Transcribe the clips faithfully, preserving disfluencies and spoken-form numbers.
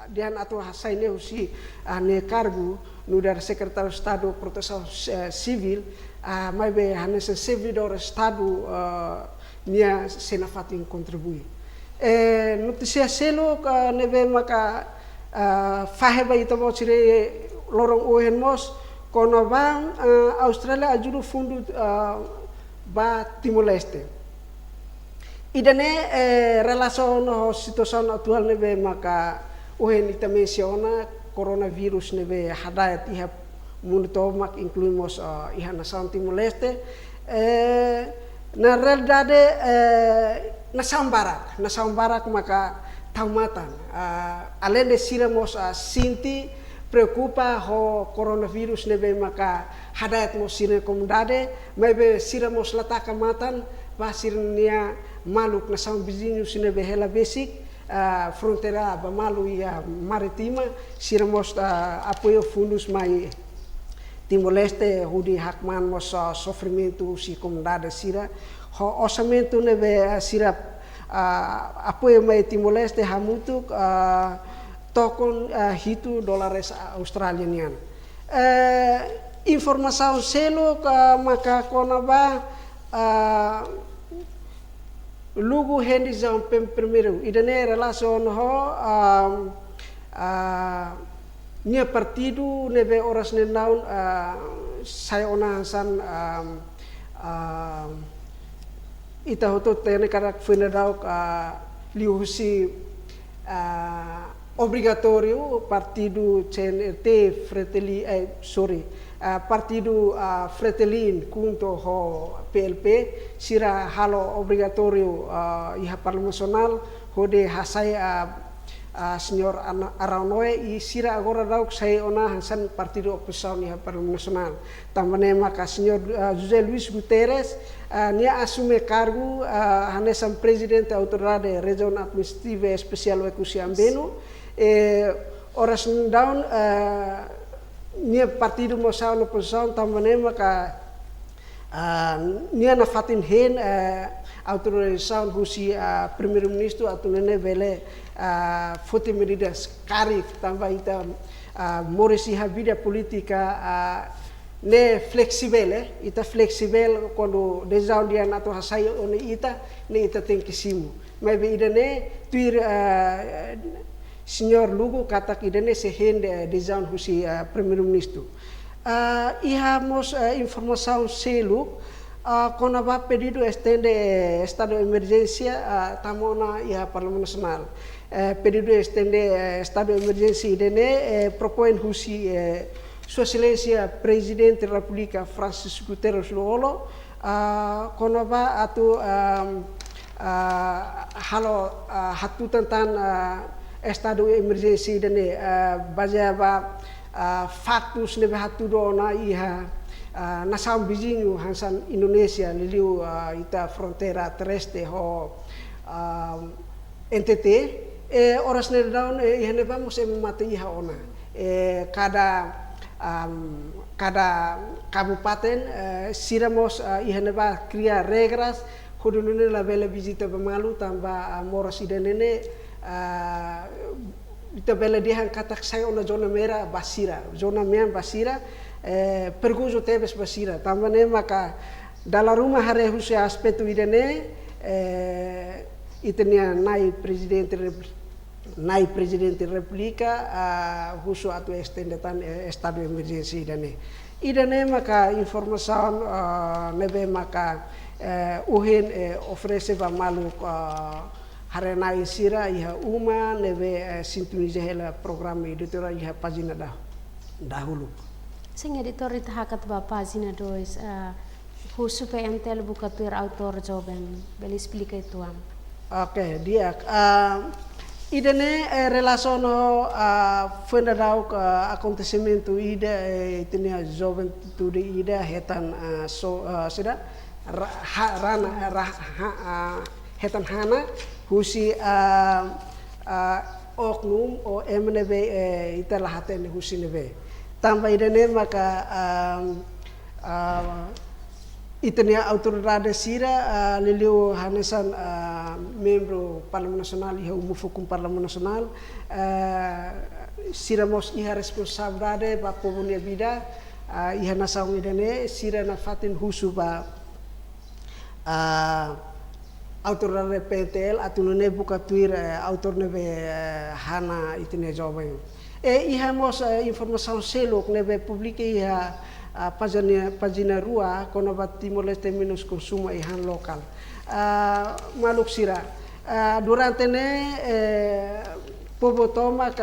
Dehan atu hasai nia husi, ah, nia kargu nu'udar Sekretáriu Estadu Protesaun, eh, Sivíl, ah, maibé hanesan servidór Estadu, ah, nia sei nafatin kontribui. Eh, notísia seluk, ah, ne'ebé maka, ah, fahe ba ita-boot sira loron ohin mós, kona-ba, ah, Austrália ajuda fundu, ah, ba Timor-Leste. Ida-ne'e, eh, relasaun ho situasaun atuál ne'ebé maka ohin ita mensiona, koronavírus ne'ebé hada'et iha mundu tomak, inklui mós, eh, iha nasaun Timor-Leste. Eh, na realidade, eh, nasaun barak, nasaun barak maka tau matan. Ah, aleinde sira mós, ah, sente preokupa ho koronavírus ne'ebé maka hada'et mós sira-nia komunidade, maibé sira mós la taka matan ba sira-nia maluk nasaun viziñu sira ne'ebé hela besik, ah, fronteira ba malu iha Marítima, sira mós, ah, apoiu fundus mai Timor-Leste hodi hakmaan mós, ah, sofrimentu husi komunidade sira. Ho orsamentu ne'ebé, ah, sira, ah, apoiu mai Timor-Leste hamutuk, ah, tokon, ah, hitu dólares Austrália nian. Eh, informasaun seluk, ah, maka kona-ba, ah, Lugu Henry João Pem Primeiru. Ida-ne'e relasaun ho, ah, ah, nia partidu ne'ebé oras ne'e daudaun, ah, sai ona hanesan, ah, ah, ita hotu hatene katak foin dadauk, ah, liuhusi, ah, obrigatóriu partidu C N R T Fretilin, eh, sorry, ah, partidu, ah, Fretilin junto ho P L P, sira halo obrigatóriu, ah, iha Parlamentu Nasionál, hodi hasai, ah, ah, Señór Ana-, Araújo Noé, i sira agora daudauk sai ona hanesan partidu opozisaun iha Parlamentu Nasionál. Tanba ne'e maka Señór, ah, José Luís Guterres, ah, nia asume kargu, ah, hanesan Prezidente Autoridade Rejiaun Administrativa Espesiál Oekusi Ambenu. Eh, oras ne'e daudaun, ah, nia partidu mós sai ona opozisaun, tanba ne'e maka, ah, nia nafatin hein, eh, autorizasaun husi, ah, Primeiru-Ministru atu nune'e bele, ah, foti medidas karik, tanba ita, ah, moris iha vida polítika, ah, ne'e fleksivel, eh, ita fleksivel kuandu desizaun dehan atu hasai ona ita, ne'e ita tenke simu. Maibé ida-ne'e tuir, ah, Señór Lugu katak ida-ne'e sei hein, eh, desizaun husi, ah, Primeiru-Ministru. Ah, iha mós, eh, informasaun seluk, ah, kona-ba pedidu estende, eh, estadu emerjénsia, ah, tama ona iha Parlamentu Nasionál. Eh, pedidu estende, eh, estadu emerjénsia ida-ne'e, eh, propoin husi, eh, Sua Exelénsia Prezidente Repúblika Francisco Guterres Lú-Olo, ah, kona-ba atu, ah, ah, halo, ah, hatutan tan, ah, estadu emerjénsia ida-ne'e, ah, bazeia ba, ah, faktus ne'ebé hatudu ona iha, ah, nasaun viziñu hanesan Indonézia, liuliu, ah, ita fronteira terrestre ho, ah, N T T, eh, oras ne'e daudaun, eh, iha ne'ebá mós ema mate iha ona. Eh, kada, am, kada kabupaten, eh, sira mós, ah, iha ne'ebá kria regras, hodi nune'e labele vizita ba malu, tanba, ah, moras ida-ne'e ne'e, ah, ita bele dehan katak sai ona zona merah ba sira, zona mean ba sira, eh, perigozu tebes ba sira. Tanba ne'e maka dala ruma haree husi aspetu ida-ne'e, eh, ita-nia na'i Prezidente Repúblika, na'i Prezidente Repúblika, ah, husu atu estende tan, eh, estadu emerjénsia ida-ne'e. Ida-ne'e maka informasaun, ah, ne'ebé maka, eh, ohin, eh, oferese ba maluk, ah, haree-na'in sira iha uma ne'ebé, eh, sintoniza hela programa editoriál iha pájina dah-, dahuluk. Sin, editór, ita hakat ba pájina dois, ah, husu P N T L buka tuir autór joven, bele esplika uitoan. Oke, di'ak. Ah, ida-ne'e, eh, relasaun ho, ah, foin dadauk, ah, akontesimentu ida, eh, ita-nia juventude ida hetan, ah, so, ah, sida, ra-, ha-, rana, ra-, ha-, ah, hetan hana husi, ah, ah, oknum ou ema ne'ebé, eh, ita la hatene husi ne'ebé. Tanba ida-ne'e maka, ah, ah, Ita-nia autoridade sira, ah, liuliu hanesan, ah, membru Parlamentu Nasionál iha Umufukun Parlamentu Nasionál, ah, sira mós iha responsabilidade ba povu nia vida, ah, iha nasaun ida-ne'e, sira nafatin husu ba, ah, autoridade P N T L atu nune'e buka tuir, eh, autór ne'ebé, eh, hana ita-nia joven. I iha mós, eh, informasaun seluk ne'ebé publika iha, ah, pájina, pájina rua kona-ba Timor-Leste menus konsumu ai-han lokál. Ah, maluk sira, ah, durante ne'e, eh, povu tomak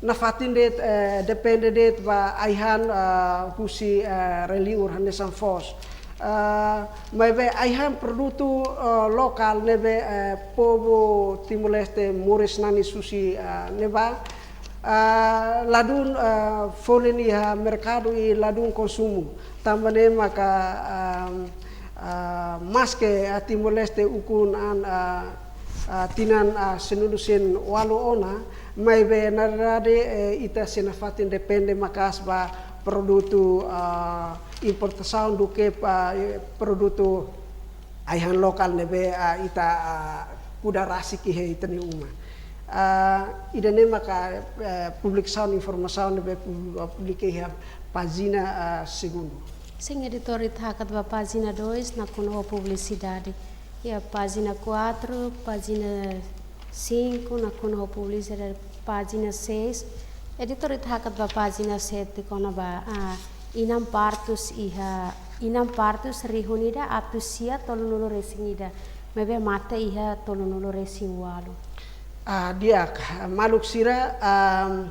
nafatin de'it, eh, depende de'it ba ai-han, eh, husi, eh, rai-liur hanesan foos. Eh, maibé ai-han produtu, eh, lokál ne'ebé, eh, povu Timor-Leste moris nanis husi, eh, ne'ebá, eh, ladún, eh, folin iha merkadu i ladún konsumu. Tanba ne'e maka, ah, ah, maske, ah, Timor-Leste ukun an, ah, ah, tinan, ah, sanulu-resin-ualu ona, maibé na realidade, eh, ita sei nafatin depende maka'as ba produtu, ah, importasaun duké ba, eh, produtu ai-han lokál ne'ebé, ah, ita, ah, kuda rasik iha ita-nia uma. Ah, ida-ne'e maka, eh, publikasaun informasaun ne'ebé pub-, publika iha pájina, ah, segundu. Sin, editór, ita hakat ba pájina dois, nakonu ho publisidade. Iha pájina quatro, pájina cinco, nakonu ho publisidade, pájina seis. Editór, ita hakat ba pájina sete kona-ba, ah, inan partus iha, inan partus rihun ida atus sia tolunulu-resin-ida. Maibé mate iha tolunulu-resin-ualu. Ah, di'ak, maluk sira, ah,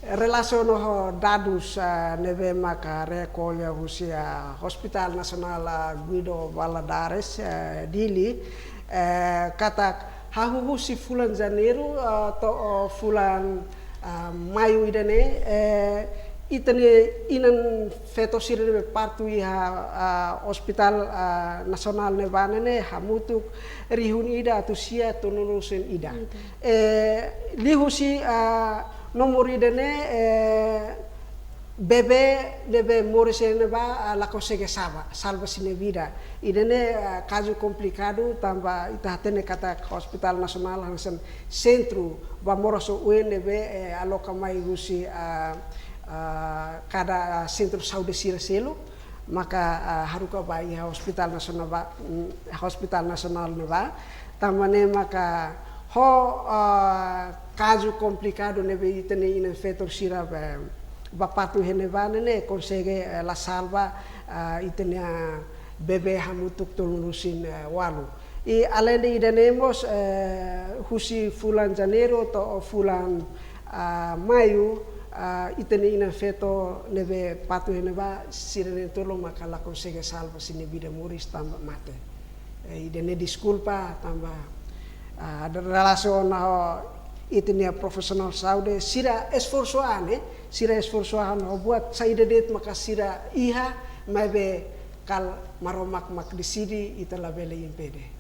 relasiona ho dadus, ah, ne'ebé maka rekolla husi, ah, Hospital Nasionál, ah, Guido Valadares, eh, Dili, eh, katak hahú husi fulan Janeiru, ah, to'o fulan, ah, Maiu ida-ne'e, eh, ita-nia inan-feto sira ne'ebé partu iha, ah, Hospital, ah, Nasionál ne'ebá ne'e hamutuk rihun ida atus sia tolunulu-resin-ida. Ida. Eh, liuhusi, ah, nomor ida-ne'e, eh, bebé ne'ebé moris iha ne'ebá, ah, la konsege salva, salva sira-nia vida. Ida-ne'e, ah, kazu komplikadu tanba ita hatene katak Hospital Nasionál hanesan sentru ba moras oioin ne'ebé, eh, aloka mai husi, ah, ah, kada, ah, sentru saúde sira seluk, maka, ah, haruka ba iha Hospital Nasionál ba, mm, Hospital Nasionál ne'ebá. Tanba ne'e maka ho, ah, kazu komplikadu ne'ebé ita-nia inan-feto sira ba, ba partu iha ne'ebá ne'e, ne'e konsege, eh, la salva, ah, ita-nia bebé hamutuk tolunulu-resin-ualu. I aleinde ida-ne'e mós, eh, husi fulan Janeiru to'o fulan, ah, Maiu, ah, ita-nia inan-feto ne'ebé partu iha ne'ebá, sira na'in-tolu maka la konsege salva sira-nia vida, moris tanba mate. Eh, ida-ne'e deskulpa tanba, ah, relasiona ho ita-nia profisionál saúde, sira esforsu an, eh, sira esforsu an ho buat saida de'it maka sira iha, maibé kala Maromak mak deside, ita labele impede.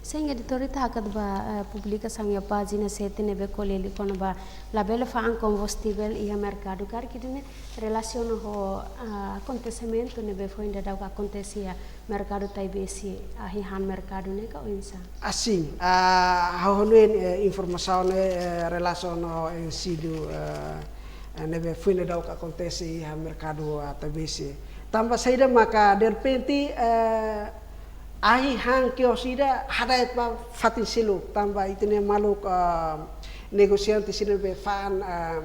Sin, editór, ita hakat ba, eh, publikasaun iha pájina sete ne'ebé ko'alia liu kona-ba labele fa'an kombustivel iha merkadu. Karik ida-ne'e relasiona ho, ah, akontesimentu ne'ebé foin daudauk akontese iha merkadu Taibesi, ah, iha merkadu ne'e ka oinsá? Asin, ah, ha'u hanoin, eh, informasaun ne'e, eh, relasiona ho insendiu, eh, eh, ne'ebé foin daudauk akontese iha merkadu, ah, Taibesi. Tanba saida maka derrepente, eh, ai-han kios ida hada'et ba fatin seluk, tanba ita-nia maluk, ah, negosiante sira ne'ebé fa'an, ah,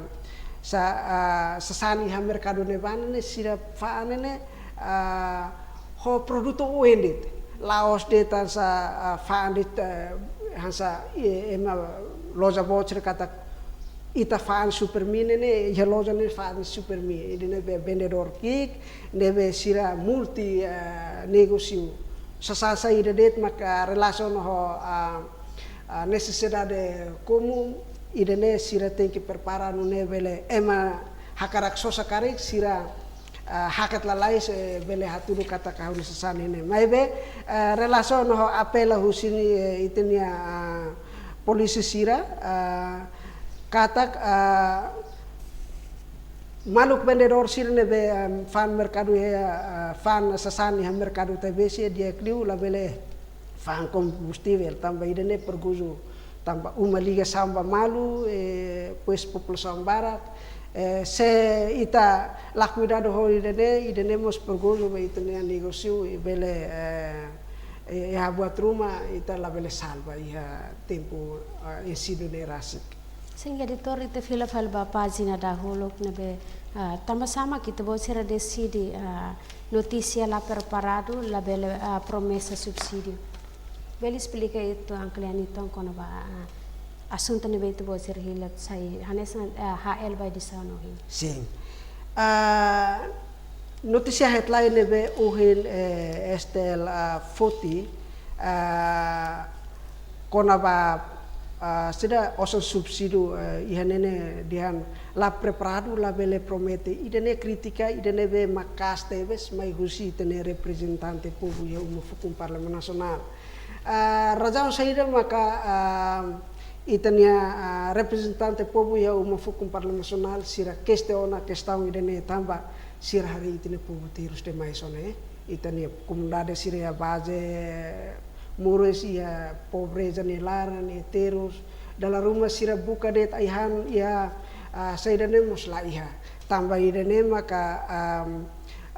sa-, ah, sasán iha merkadu ne'ebá ne'e, sira fa'an ne'e, ah, ho produtu oioin de'it. La'ós de'it hanesan, ah, fa'an de'it, eh, hanesan, eh, ema loja boot sira katak ita fa'an Supermi ne'e, ne'e, iha loja ne'e fa'an Supermi. Ida-ne'ebé vendedór ki'ik, ne'ebé sira multi, eh, negósiu. Sasán saida de'it maka relasiona ho, ah, ah, nesesidade komún, ida-ne'e sira tenke prepara nune'e bele ema hakarak sosa karik sira, ah, hakat lalais, eh, bele hatudu katak ha'u-nia sasán ne'e. Maibé, eh, relasiona ho apela husi, eh, ita-nia, ah, polísia sira, ah, katak, ah, Maluk vendedór sira ne'ebé, em, fa'an merkadu iha, eh, fa'an sasán iha merkadu Taibesi di'ak liu labele fa'an kombustivel tanba ida-ne'e perigozu tanba uma ligasaun ba malu, eh, depois populasaun barak, eh, se ita la kuidadu ho ida-ne'e, ida-ne'e mós perigozu ba ita-nia negósiu i bele, eh, eh, iha buat ruma ita labele salva iha tempu, eh, ensidu ne'e rasik. Sin, editór, ita fila fali ba pájina dahuluk ne'ebé, ah, tanba sá mak ita-boot sira deside, ah, notísia la preparadu, labele, ah, promesa subsídiu. Bele esplika uitoan klean uitoan kona-ba, ah, asuntu ne'ebé ita-boot sira hili sai hanesan, ah, H L ba edisaun ohin. Sin. Ah, notísia headline ne'ebé ohin, eh, S T L, ah, foti, ah, kona-ba, ah, sida osan subsídiu, eh, iha ne'e ne'e dehan la preparadu, labele promete. Ida-ne'e krítika, ida-ne'ebé maka'as tebes mai husi ita-nia reprezentante povu iha uma fukun Parlamentu Nasionál. Ah, razaun saida maka, ah, ita-nia, ah, reprezentante povu iha uma fukun Parlamentu Nasionál sira kestiona kestaun ida-ne'e tanba sira haree ita-nia povu terus demais ona, eh. Ita-nia komunidade sira iha baze moris iha pobreza nia laran, iha terus. Dala ruma sira buka de'it ai-han iha, ah, saida ne'e mós la iha. Tanba ida-ne'e maka, am,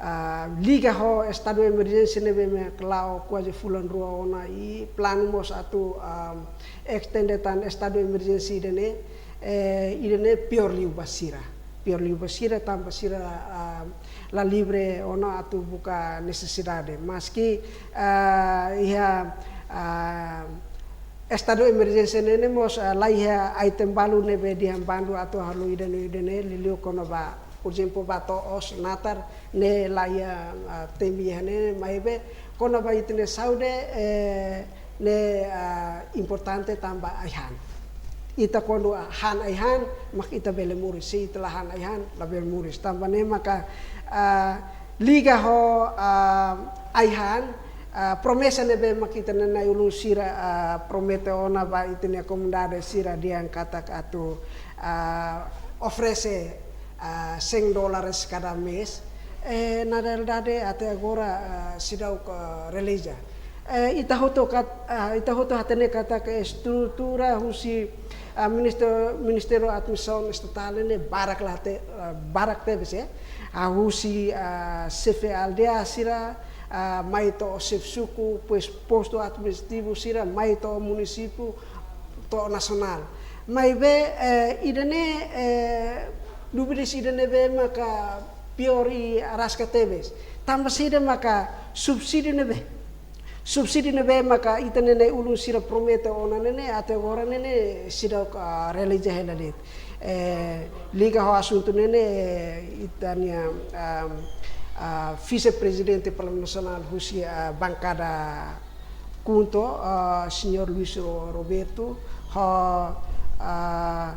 ah, liga ho estadu emerjénsia ne'ebé mak la'o kuaze fulan rua ona i planu mós atu, am, estende tan estadu emerjénsia ida-ne'e, eh, ida-ne'e piór liu ba sira. Piór liu ba sira tanba sira, ah, la livre ona atu buka nesesidade. Maski, ah, iha, ah, estadu emerjénsia ne'e ne'e mós, ah, la iha item balu ne'ebé dehan bandu atu halo ida-ne'e ida-ne'e, liuliu kona-ba, por ezemplu, ba to'os natar ne'e la iha, ah, temi iha ne'e, maibé kona-ba ita-nia saúde, eh, ne'e, ah, importante tanba ai-han. Ita kuandu han ai-han, mak ita bele moris. Se ita la han ai-han, labele moris. Tanba ne'e maka, ah, liga ho, ah, ai-han, ah, promesa ne'ebé mak ita-nia na'i-ulun sira, ah, promete ona ba ita-nia komunidade sira dehan katak atu, ah, oferese, ah, cem dólares kada mês. Eh, na realidade até agora, ah, seidauk, ah, realiza. Eh, ita hotu kat-, ah, ita hotu hatene katak estrutura husi, ah, minister-, Ministériu Administrasaun Estatál ne'e barak la te-, ah, barak tebes, eh. Ah, husi, ah, xefe aldeia sira, ah, mai to'o xefe suku, depois postu administrativu sira, mai to'o munisípiu, to'o nasionál. Maibé, eh, ida-ne'e, eh, dúvidas ida-ne'ebé maka piór i araska tebes. Tanba saida maka subsídiu ne'ebé. Subsídiu ne'ebé maka ita-nia na'i-ulun sira promete ona ne'e ne'e, até agora ne'e ne'e seidauk, ah, realiza hela de'it. Eh, liga ho asuntu ne'e ne'e, eh, ita-nia, ah, ah, vise-prezidente Parlamentu Nasionál husi, ah, bankada KHUNTO, ah, señór Luis Ro-, Roberto, ho, ah,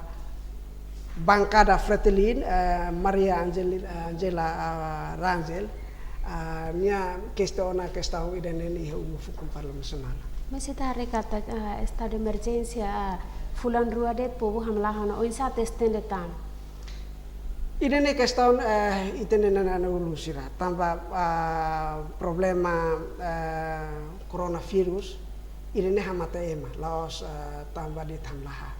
bankada Fretilin, eh, Maria Angel-, Angela, ah, Rangel, ah, nia kestiona kestaun ida-ne'e iha uma fukun Parlamentu Nasionál. Mas ita haree katak, ah, estadu emerjénsia, ah, fulan rua de'it povu hamlaha ona, oinsá atu estende tan? Ida-ne'e kestaun, eh, ita-nia na'i-ulun sira. Tanba, ah, problema, eh, koronavírus, ida-ne'e hamate ema, la'ós, eh, tanba de'it hamlaha.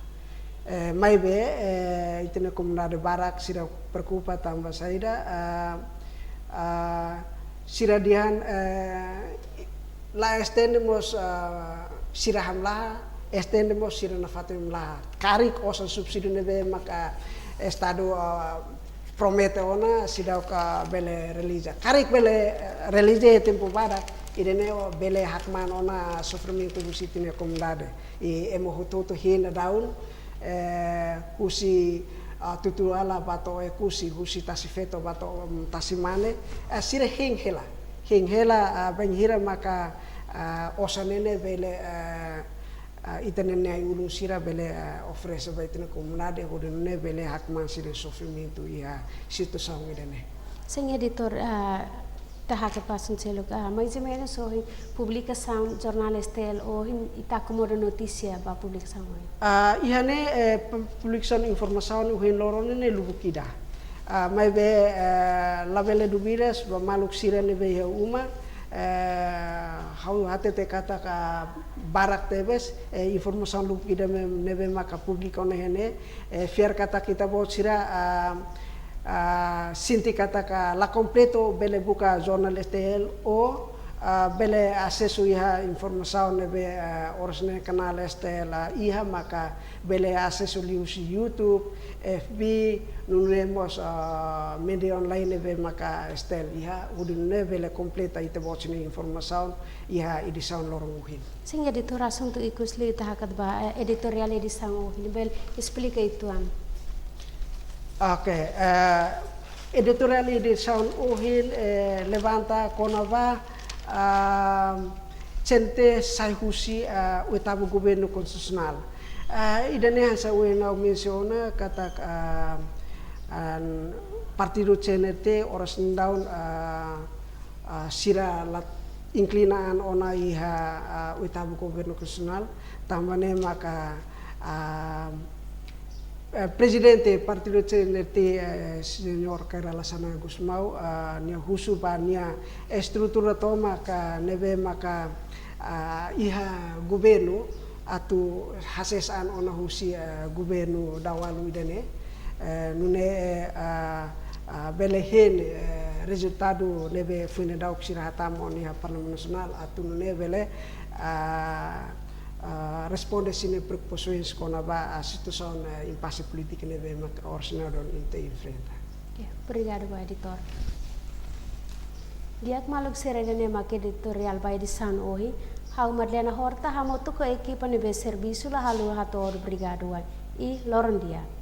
Eh, maibé, eh, ita-nia komunidade barak sira preokupa tanba saida, eh, eh, sira dehan, eh, la estende mós, ah, sira hamlaha, estende mós sira nafatin hamlaha. Karik osan subsídiu ne'ebé maka estadu, ah, promete ona seidauk bele realiza. Karik bele, eh, realiza iha tempu badak, ida-ne'e bele hakmaan ona sofrimentu husi ita-nia komunidade. I ema hotu-hotu hein daudaun, eh, husi, ah, Tutuala ba to'o Oekusi, husi Tasi Feto ba to'o, mm, Tasi Mane, eh, sira hein hela. Hein hela, ah, bainhira maka, ah, osan ne'e ne'e bele, eh, ah, ita-nia na'i-ulun sira bele, eh, oferese ba ita-nia komunidade, hodi nune'e bele hakmaan sira-nia sofrimentu iha situasaun ida-ne'e. Sin, editór, ah, ita hakmatek ba asuntu seluk, ah, mais ou menus ohin publikasaun jornál S T L ohin, ita akomoda notísia ba publikasaun ohin? Ah, iha ne'e, eh, pu-, publikasaun informasaun ohin loron ne'e lubuk ida. Ah, maibé, eh, labele dúvidas ba maluk sira ne'ebé iha uma, eh, ha'u hatete katak barak tebes, eh, informasaun lubuk ida ne'ebé maka públiku ona iha ne'e, eh, fiar katak ita-boot sira, ah, ah, sente katak la kompletu bele buka jornál S T L ou, ah, bele asesu iha informasaun ne'ebé, ah, oras ne'e kanál S T L iha maka bele asesu liuhusi YouTube, F B, nune'e mós, ah, média online ne'ebé maka S T L iha, hodi nune'e bele kompleta ita-boot sira-nia informasaun iha edisaun loron ohin. Sin, editór, asuntu ikus liu ita hakat ba, eh, editoriál edisaun ohin, bele esplika uitoan. Oke, eh, editoriál edisaun ohin, eh, levanta kona-ba, ah, C N T sai husi, ah, oitavu governu konstitusionál. Ah, ida-ne'e hanesan ohin ha'u mensiona katak, ah, ah, partidu C N T oras daudaun, ah, ah, sira la inklina an ona iha, ah, oitavu governu konstitusionál, tanba ne'e maka, ah, eh, prezidente partidu C N T, eh, señór Kay Rala Xanana Gusmão, ah, nia husu ba nia estrutura tomak, ah, ne'ebé maka, ah, iha governu atu hasees an ona husi, eh, governu daudaun ida-ne'e. Eh, nune'e, ah, ah, bele hein, eh, rezultadu ne'ebé foin daudauk sira hatama ona iha Parlamentu Nasionál atu nune'e bele, ah, ah, responde sira-nia preokupasaun kona-ba, ah, situasaun, eh, impase polítika ne'ebé maka oras daudaun ita enfrenta. Ya, obrigadu ba editór. Di'ak, maluk sira, ida-ne'e maka editoriál ba edisaun ohin. Ha'u Madalena Horta, hamutuk ho ekipa ne'ebé servisu la haluha hato'o obrigadu ba. I loron di'ak.